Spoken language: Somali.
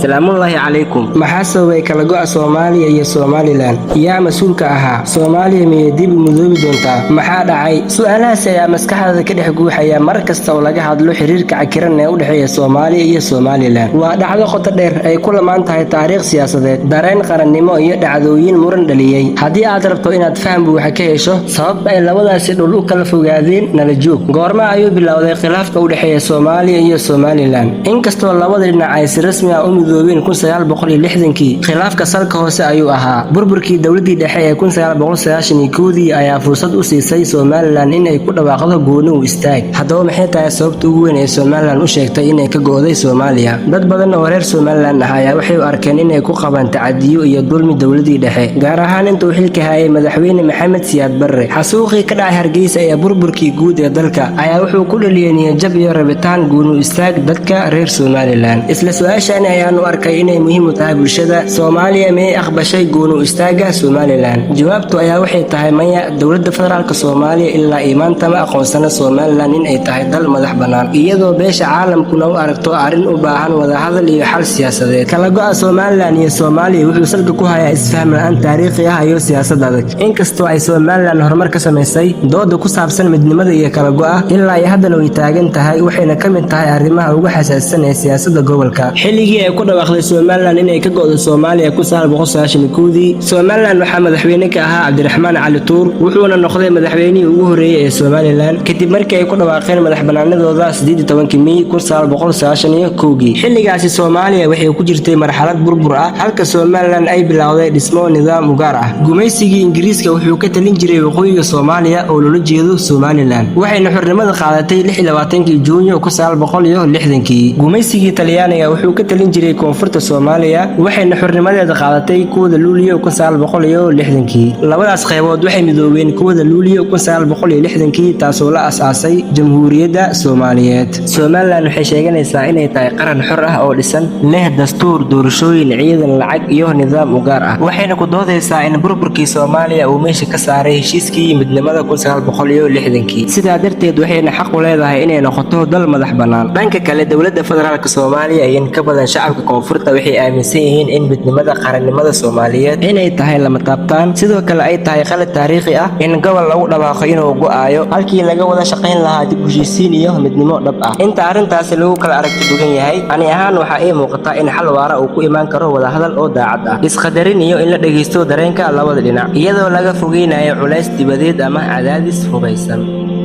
Salaamullaahi calaykum. Maxaa sababay kala go'a Soomaaliya iyo Somaliland? Yaa mas-uulka ahaa? Soomaaliya miyay dib u midoobi doontaa? Maxaa dhacay? Su-aalahaasi ayaa maskaxdaada ka dhex guuxaya mar kasta oo laga hadlo xiriirka cakiran ee u dhexeeya Soomaaliya iyo Somaliland. Waa dhacdo qoto dheer ay ku lamaan tahay taariikh siyaasadeed, dareen qarannimo iyo dhacdooyin muran dhaliyey. Haddii aad rabto inaad faham buuxa ka hesho sababta ay labadaasi dhul u kala fogaadeen, nala joog. Goorma ayuu bilowday khilaafka u dhexeeya Soomaaliya iyo Somaliland? Inkastoo labada dhinac ay si rasmi ah u midoobeen kii, khilaafka salka hoose ayuu ahaa. Burburkii dowladii dhexe ee dii ayaa fursad u siisay Somaliland in ay ku dhawaaqdo gooni u istaag. Haddaba, maxay tahay sababta ugu weyn ee Somaliland u sheegtay inay ka go'day Soomaaliya? Dad badan oo reer Somaliland ah ayaa waxay u arkeen inay ku qabaan tacadiyo iyo dulmi dowladii dhexe, gaar ahaan intuu xilka hayay Madaxweyne Maxamed Siyaad Barre. Xasuuqii ka dhacay Hargeysa ee burburkii guud ee dalka ayaa wuxuu ku dhaliyey niyadjab iyo rabitaan gooni u istaag dadka reer Somaliland. Isla su-aashaani ayaan u arkay inay muhiim u tahay bulshada. Soomaaliya miyay aqbashay gooni u istaaga Somaliland? Jawaabtu ayaa waxay tahay maya. Dowladda Federaalka Soomaaliya ilaa iyo maanta ma aqoonsana Somaliland in ay tahay dal madax bannaan, iyadoo beesha caalamkuna u aragto arrin u baahan wadahadal iyo xal siyaasadeed. Kala go'a Somaliland iyo Soomaaliya wuxuu salka ku hayaa isfaham la-aan taariikhi ah iyo siyaasad adag. Inkastoo ay Somaliland horumar ka samaysay dooda ku saabsan midnimada iyo kala go'a, ilaa iyo haddana way taagan tahay, waxayna ka mid tahay arrimaha ugu xasaasisan ee siyaasadda gobolka. Xilligii ay ku dhawaaqday Somaliland inay ka go'do Soomaaliya dii, Somaliland waxaa madaxweyne ka ahaa Cabdiraxmaan Cali Tuur, wuxuuna noqday madaxweynihii ugu horreeyey ee Somaliland kadib markii ay ku dhawaaqeen madax banaanidooda Mey. Xilligaasi Soomaaliya waxay ku jirtay marxalad burbur ah, halka Somaliland ay bilowday dhismo nidaam u gaar ah. Gumaysigii Ingiriiska wuxuu ka talin jiray waqooyiga Soomaaliya oo loola jeedo Somaliland, waxayna xornimada qaadatay Juunyo. Gumaysigii Talyaaniga wuxuu ka talin jiray koonfurta Soomaaliya, waxayna xornimadeeda qaadatay 1-da Luuliyo. Labadaas qaybood waxay midoobeen 1-da Luuliyo kii, taasoo la asaasay Jamhuuriyadda Soomaaliyeed. Somaliland waxay sheeganaysaa inay tahay qaran xor ah oo dhisan, leh dastuur, doorashooyin, ciidan, lacag iyo nidaam u gaar ah, waxayna ku doodaysaa in burburkii Soomaaliya uu meesha ka saaray heshiiskii midnimada kii, sidaa darteed waxayna xaq u leedahay inay noqoto dal madax bannaan. Dhanka kale, dowladda Federaalka Soomaaliya iyo in ka badan shacabka koonfurta waxay aaminsan yihiin in midnimada qarannimada Soomaaliyeed inay tahay lama taabtaan, sidoo kale ay tahay qalad taariikhi ah in gobol lagu dhawaaqo inuu go'aayo halkii laga wada shaqayn lahaa dib u heshiisiin iyo midnimo dhab ah. Inta arrintaasi lagu kala aragti dugan yahay, ani ahaan waxaa ii muuqata in xal waara uu ku imaan karo wadahadal oo daacad ah, isqadarin iyo in la dhegaysto dareenka labada dhinac, iyadoo laga fogeynayo culays dibadeed ama cadaadis hubaysan.